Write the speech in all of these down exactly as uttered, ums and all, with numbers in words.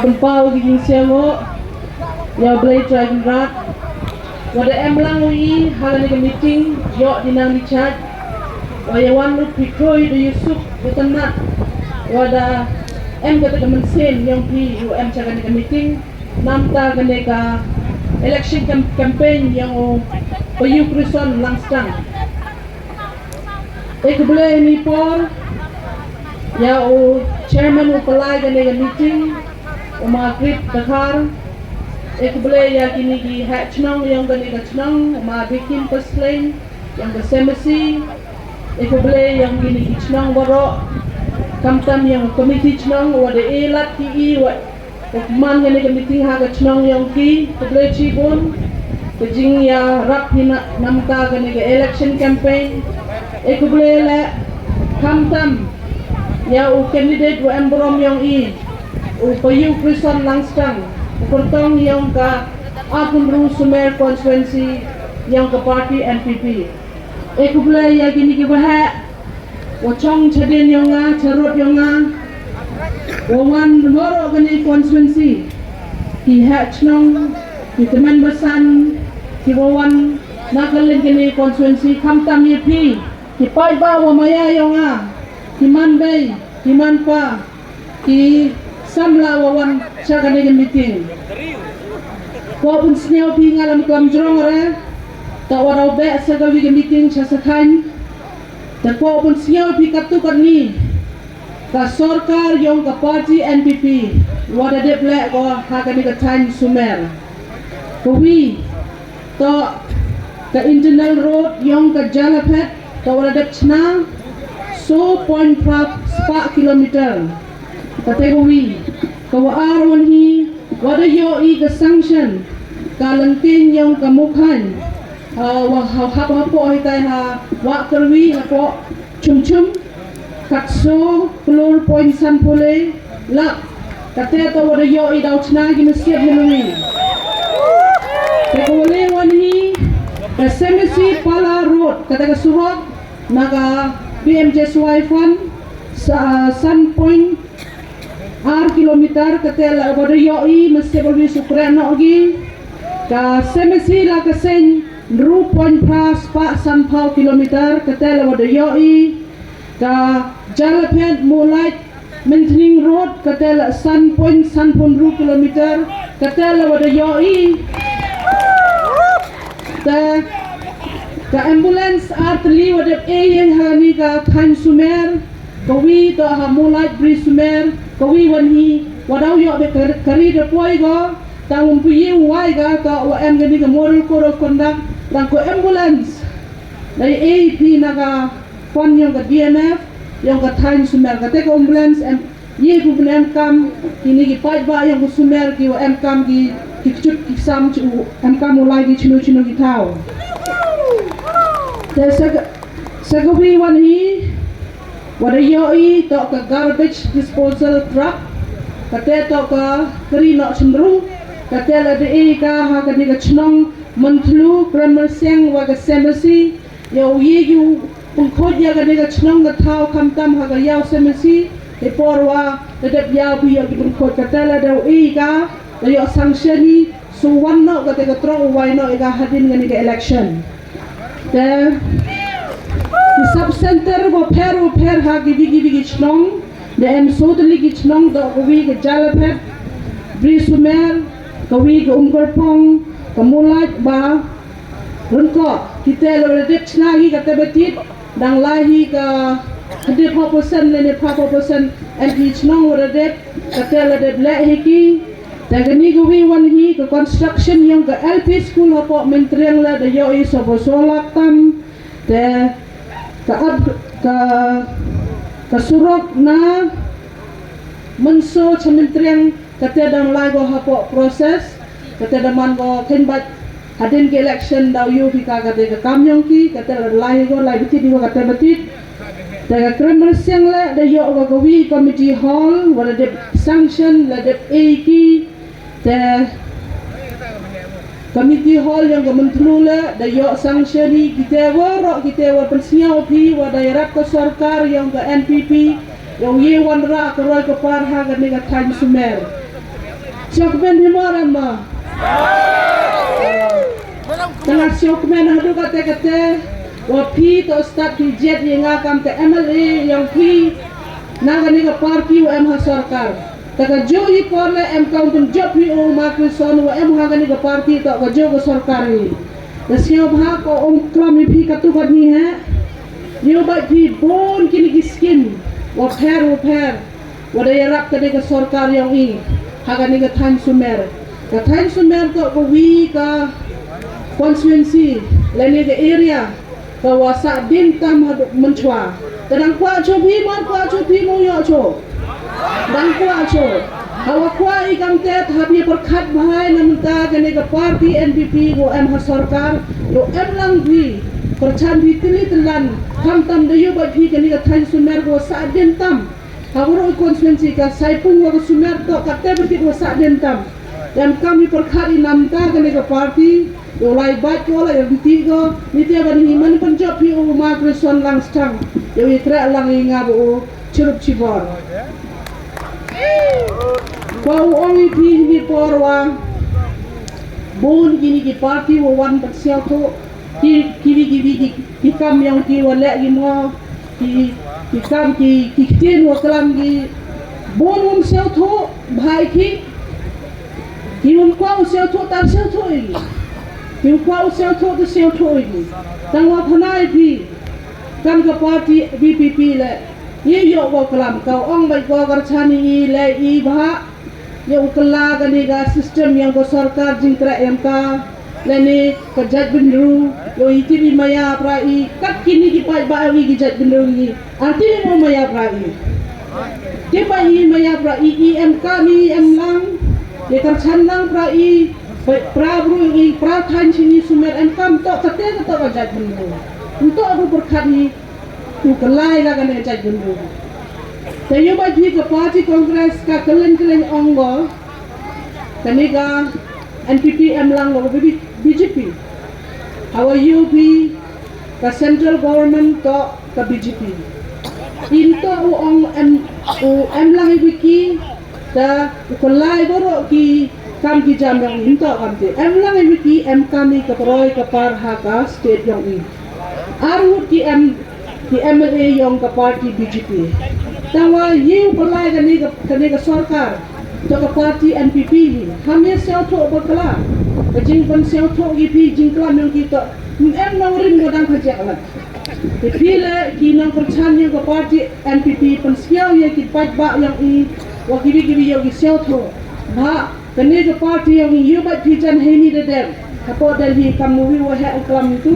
Pynpaw ki jingsiango ïa U Blei Trai Kynrad. Wat da em lang u i ha kane ka meeting ïoh di nang di chaj. Wa ïa wan lut phi khroi da ïusuk da tynat. Wa da em kata ka mynsiem ïong phi u em cha kane ka meeting. Namta kane ka election cam- campaign ïong u Payu Krison Langstang. E khublei ni por ïa u chairman u pynlai kane ka meeting, u ma Grip Dkhar. E khublei ïa kine ki heh chnong ïong kane ka chnong, u ma Bikin Pasleng ïong ka Semasi. E khublei ïong kine ki chnong baroh, khamtam ïong ka committee chnong, wa da e lad ki i wa man kane ka meeting ha ka chnong ïong ki, khublei chibun. Ka jingïarap hi na namta kane ka election campaign. E khublei leh khamtam ïa u candidate wa em burom ïong i, u Payu Krison Langstang, u kyrtong ïong ka Arphew Hynriew Sumer constituency ïong ka party N P P. E khublei ïa kine ki baheh wa chong chadien ïong nga, charud ïong nga, wa wan baroh kane constituency, ki heh chnong, ki tymmen basan, ki wa wan na ka liang kane constituency, khamtam ïa phi ki paidbah wa maya ïong nga, ki man bei, ki man pa, ki samla wa wan cha kane ka meeting. Ko pynsngew phi nga lam klam jrong re, ta wa raw beh sa ka wi ka meeting cha sa khan. Ta ko pynsngew phi katu katni, ka sorkar ïong ka party N P P wa da dep leh ko ha kane ka thaiñ Sumer. Ka wi to ka internal road ïong ka Jalaphet, ka wa da dep chna so point phra spah kilometer. Kata ka wi, ka wa ar wan hi, wa da ïoh i ka sanction ka Langkeng ïong ka Mukhan, ah, wa ha ha ha po hi tai ha wa Karwi ha po chum chum. Katso klur point san pule lak. Kata to wa da ïoh i daw chna ki nasiat nalui. Te ka wa le wan hi ka Semasi Pala Road, kata ka surok na ka P M J S Y fund, sa- san point ar kilometer, kata la wa da ïoh i, mesti ba wi sukre no gi. Ka Semasi la ka seng ru point phra spah san phaw kilometer, kata la wa da ïoh i. Ka Jalaphet Mulait Mentning Road, kata la san point san phaw ru kilometer, kata la wa da ïoh i. Ta ka ambulance ar tylli wa da e ïa ha ni ka thaiñ Sumer, ka wi to ha Mulait Bri Sumer, ka wi wan hi, wa daw ïoh be ka- kari da poi go, ta wum pu ïa wai ga, ta wa em ga ni ka moral code of conduct, dang ko ambulance. Dai e phi na ka fund ïong ka D M F, ïong ka thaiñ Sumer, kata ka ambulance em, ïa ku pun em kam, kini ki paidbah ïong ka Sumer, ki wa em kam ki, ki kchut ki sam chu, em kam u lai ki chinu chinu ki thaw. Te sa ka, sa ka wi wan hi, wa da ïoh i to ka garbage disposal truck, kata to ka kari noh chynru, kata la da e ka ha kani ka chnong Mynthlu, Krenmynsiang wa ka Semasi, ïa u ïa u pynkhuid ïa kani ka chnong ka thaw khamtam ha ka ïaw Semasi, te por wa da dep ïaw phi ïa ki pynkhuid kata la da u i ka, da ïoh sanction i, su wan noh kata ka trong u wai noh ïa ka hadien kani ka election. Te ki sub center wa pher wa pher ha ki wi ki wi ki chnong, da em sotli ki chnong da ka wi ka Jalaphet, Bri Sumer, ka wi ka Umkyrpong, ka Mulait ba Ryngkoh, kita la wa da dep chna hi kata ba tit, dang lai hi ka hadien phaw percent lane phaw percent M P chnong wa da dep, kata la dep leh hi ki. Te kani ka wi wan hi ka construction ïong ka L P school hapoh Myntriang la da ïoh i sawphew saw lak tam. Te ka ap ka, ka surok na Mynso cha Myntriang kata dang lai ko hapoh process, kata da man ko khein bad hadien ki election daw ïoh phi ka kata ka kam ïong ki, kata la lai ko lai ba tit ko kata ba tit. Te ka Krenmynsiang la da ïoh ko ka wi committee hall, wa la dep sanction, la dep e ki, te committee hall ïong ka Mynthlu la da ïoh sanction i, kita waroh kita wa pynsngew phi wa da ïarap ka sorkar ïong ka N P P, ïong ïa wanrah ka roi ka par ha kani ka thaiñ Sumer. Sngewkmen hi mo em ma. Tang sngewkmen haduh katta katta. Wa phi to stad phi jied ïa nga kam te M L A ïong phi. Na kane ka party wa em ha sorkar. Ta kajuh i por leh em kam pynjop hi u Mark Rison wa em ha kane ka party to kajuh ka sorkar hi. Te sngewbha ko ong klam ïa phi katu kani hi. Ïoh bad phi bun kini ki skim wa pher wa pher. Wa da ïarap kane ka sorkar ïong i ha kane ka thaiñ Sumer. Ka thaiñ Sumer to ka wi ka constituency lane ka area ka wa sah dien tam haduh mynchwa. Te dang kwah cho phi mar kwah cho phi mo ïoh cho. Dang kwah cho. Hawa kwah i kam te hap ïa pyrkhat bha ïa na mynta kane ka party N P P ko em ha sorkar. Lo em lang phi pyrchan phi tili tilan. Khamtam da ïoh bad phi kane ka thaiñ Sumer ko wa sah dien tam. Ha waroh i constituency ka Saipung wa ka Sumer to katte ba kit wa sah dien tam. Em kam i pyrkhat i namta kane ka party, ïoh lai bad ko la ïoh ti ko, ni te ban hi man pynjop hi u Mark Rison lang stang. Ïoh i treh lang i nga ba u chirup chibor. Ko u ong i phi ni por wa bun kini ki party wa wan pat siaw tho. Ki, ki, ki, ki, ki, ki kam ïong ki wa leh ki mo, ki, ki kam ki, ki ktien wa klam ki, bun wym sngewthuh bha ïa ki, ki wym kwah u sngewthuh tar sngewthuh ïa ki, ki wym kwah u sngewthuh tar sngewthuh ïa ki, tang wa phana ïa ki, kam ka party V P P leh, ïa ïoh wa klam, ka ong bai ko kyrchan ïa i leh i bha, ïa u kylla kane ka system ïong ka sorkar jingtreh ïong ka, lane ka jaitbynriew, ïoh i tip i maya pra i, kat kini ki paidbah ïong i ki jaitbynriew i, ar tip i mo maya pra i. Tip i maya pra i, i em kam i em lang, ïa kyrchan lang pra i, pra bru i, pra thaiñ chini Sumer em kam to kate to ka jaitbynriew. Nto ru pyrkhat i, u kylla ïa kane jaitbynriew. Te ïoh bad phi ka party Congress ka kylleng kylleng ong ko, kane ka N P P em lang ko B J P. Hawa ïoh phi ka central government to ka B J P. Nto u ong em, u em lang i biki, ta u kylla ïa baroh ki kam ki jam ïong i nto kam te. Em lang i biki em kam i ka paroi ka par ha ka state ïong i. Ar ngut ki em, ki M L A ïong ka party B J P. Tang wa ïa u pynlai kane ka, kane ka sorkar, to ka party N P P hi. Ham ïa sngewthuh bakla. Ka jingpynsngewthuh ki phi jingklam ïong ki to. Em nongrim ko dang ka jek la. Te phi leh ki nongkyrchan ïong ka party N P P pynsngew ïa ki paidbah ïong i. Wa kiwi kiwi ïong ki sngewthuh. Bha Kane ka party ïong i ïoh bad phi jan heini da dep. Hapoh Delhi kam u wi wa heh u klam itu.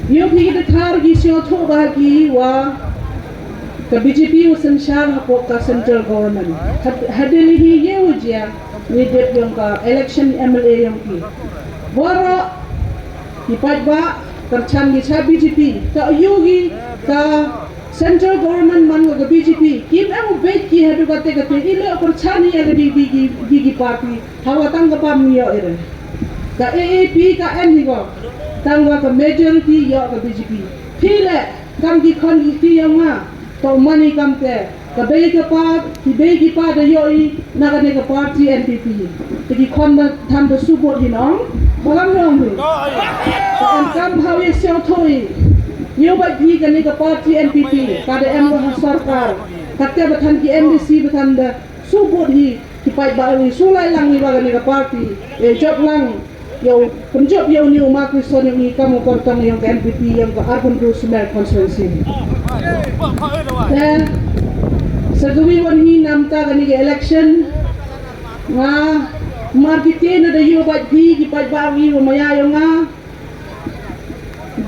Ïoh phi ki dkhar ki sngewthuh ba ki wa ka B J P u synshar hapoh ka central government. Ha, ha Delhi hi ïoh u jia ni dep ïong ka election M L A ïong ki. Baroh ki paidbah kyrchan ki cha B J P. Ka ïoh ki ka Central government man ka B J P, kim em u beit ki haduh kate kate, i leh u pyrchan ïa ka B J P ki, ki, ki party, hawa tang ka bam ïoh ïa ka A A P ka em hi ko, tang wa ka majority ïoh ka B J P. Phi leh, kam ki khon ki kti ïa nga, to mani kam te, ka bei ka pa, ki bei ki pa da ïoh i, na kane ka party N P P. Te ki khon ba than da subot hi nong, ba lam nong hi. Ka em kam hawi siaw thoi. Ïoh bad hi kane ka party N P P, ka da em ha sorkar. Kate ba than ki M D C ba than da subot hi, ki paidbah hi, sulai lang hi ba kane ka party. E jop lang, ïoh, pynjop ïoh ni u Mark Rison ïoh ni kam u kyrtong ïong ka N P P ïong ka Urban Rural Sumer Constituency. Te, sa kawi wan hi namta kane ka election, nga, mar ki te na da ïoh bad hi, ki paidbah hi, wa maya ïong nga,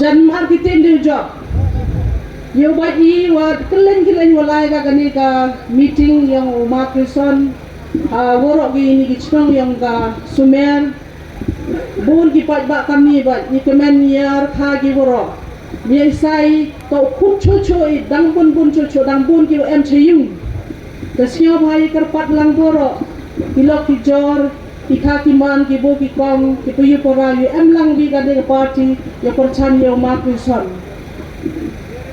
Jan mar ki tin dei jop. Ïoh bad i wa kylleng kylleng wa lai ka kane ka meeting ïong u Mark Rison. Ha waroh ki ni ki chnong ïong ka Sumer. Bun ki paidbah kami bad i kmen ïar kha ki waroh. Mia isai to khut cho cho i dang bun bun cho cho dang bun ki wa em cha ïung. Te sngewbha i kyrpad lang baroh. Ki lok ki jor. Ki kha ki man, ki bun ki kong, ki pyrshah pyrshah, ïa em lang wi kane ka party, ïa pyrchan ïa u Mark Rison.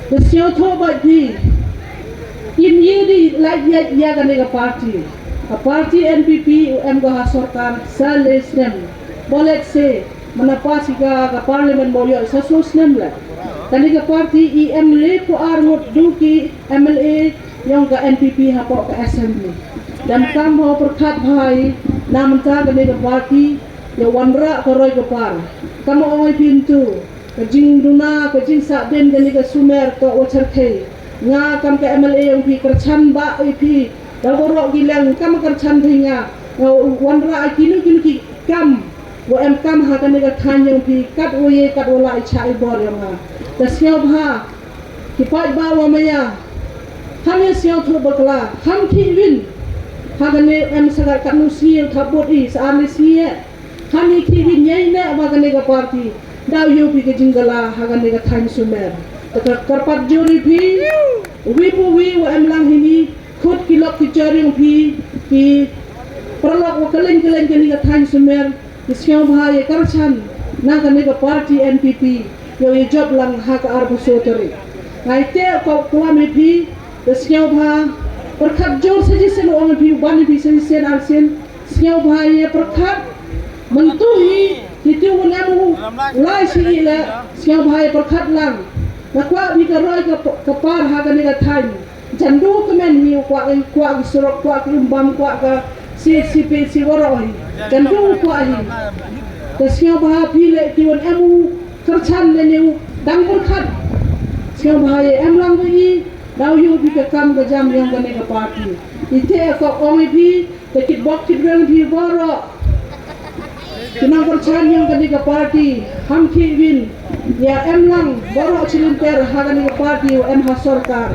Te sngewthuh bad ki, im ïa di lait ïa ïa kane ka party. Ka party N P P u em ka ha sorkar sa le snem. Ba lehse mynta pass ïa ka, ka parliament mo ïoh sa so snem leh. Kane ka party i em le ko ar ngut du ki M L A ïong ka N P P hapoh ka assembly. Dang kam ho pyrkhat bha i na mynta kane ka party ïa wanrah ka roi ka par. Kam ong i pyntu ka jingduna ka jingsah den kane ka sumer to wa cherkhei. Nga kam ka M L A ïong phi kyrchan ba i phi da waroh ki leng kam kyrchan phi nga. Nga wanrah kinu kinu ki kam wa em kam ha kane ka thaiñ ïong phi kat wa ye kat wa la i cha i bor ïong nga. Ka sngewbha ki paid ba wa maya. Ham ïa sngewthuh bakla ham ki win. Ha kane em sa kat nu sngewthuh bot i sa ar ni sngewthuh. Kane ki win ïa i ne ba kane ka party daw ïoh phi ka jingkylla ha kane ka thaiñ sumer. Ka kyrpad jur ïa phi wi pu wi wa em lang hini khut ki lok ki jor ïong phi ki paralok wa kylleng kylleng kane ka thaiñ sumer. Ki sngewbha ïa kyrchan na kane ka party N P P ïa ïa jop lang ha ka arphew so tarik. Ngai te ko kwah me phi. Ki sngewbha pyrkhat jur sa jisien ong phi ban phi sa jisien arsien. Sngewbha ïa pyrkhat. Myntu hi kiti u nam u lai shi ïa la. Sngewbha ïa pyrkhat lang. Na kwah bi ka roi ka, ka par ha kane ka thaiñ. Jan du kmen hi u kwah, kwah ki surok, kwah ki umbam, kwah ka si si pe si waroh hi. Jan du kwah hi. Ka sngewbha phi le ki wan em u kyrchan le ne u dang pyrkhat. Sngewbha ïa em lang ba i daw ïoh bi ka kam ka jam ïong kane ka party. I te ko ong i phi. Te kit bok kit reng phi baroh. Ki nongkyrchan ïong kane ka party ham ki win. Ïa em lang baroh chilynter ha kane ka party u em ha sorkar.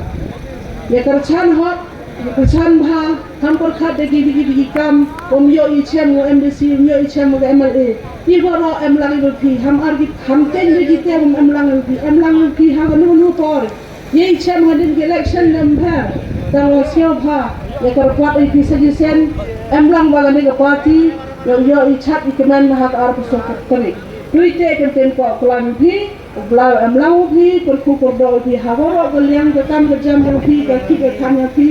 Ïa kyrchan hok ïa kyrchan bha ham pyrkhat da ki da ki da ki kam. Um ïoh i chem u M D C um ïoh i chem u M L A. I baroh em lang i ba phi ham ar ki ham teng da ki te um em lang i ba phi em lang i ba phi ha kano kano por. Ïa i chem hadien ki election lem pher. Tang wa sngewbha ïa ka report i phi sa jisien em lang ba kane ka party ïa ïa i chat i kmen ha ka arphew so tarik. Tui te kem tem ko klam phi u bla em lang phi kyrkhu kyrdoh phi ha wa ka liang ka kam ka jam phi ka ki ka kam phi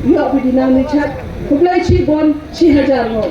ïa phi di nang ni chat. Khublei chibun chi hajar ngut.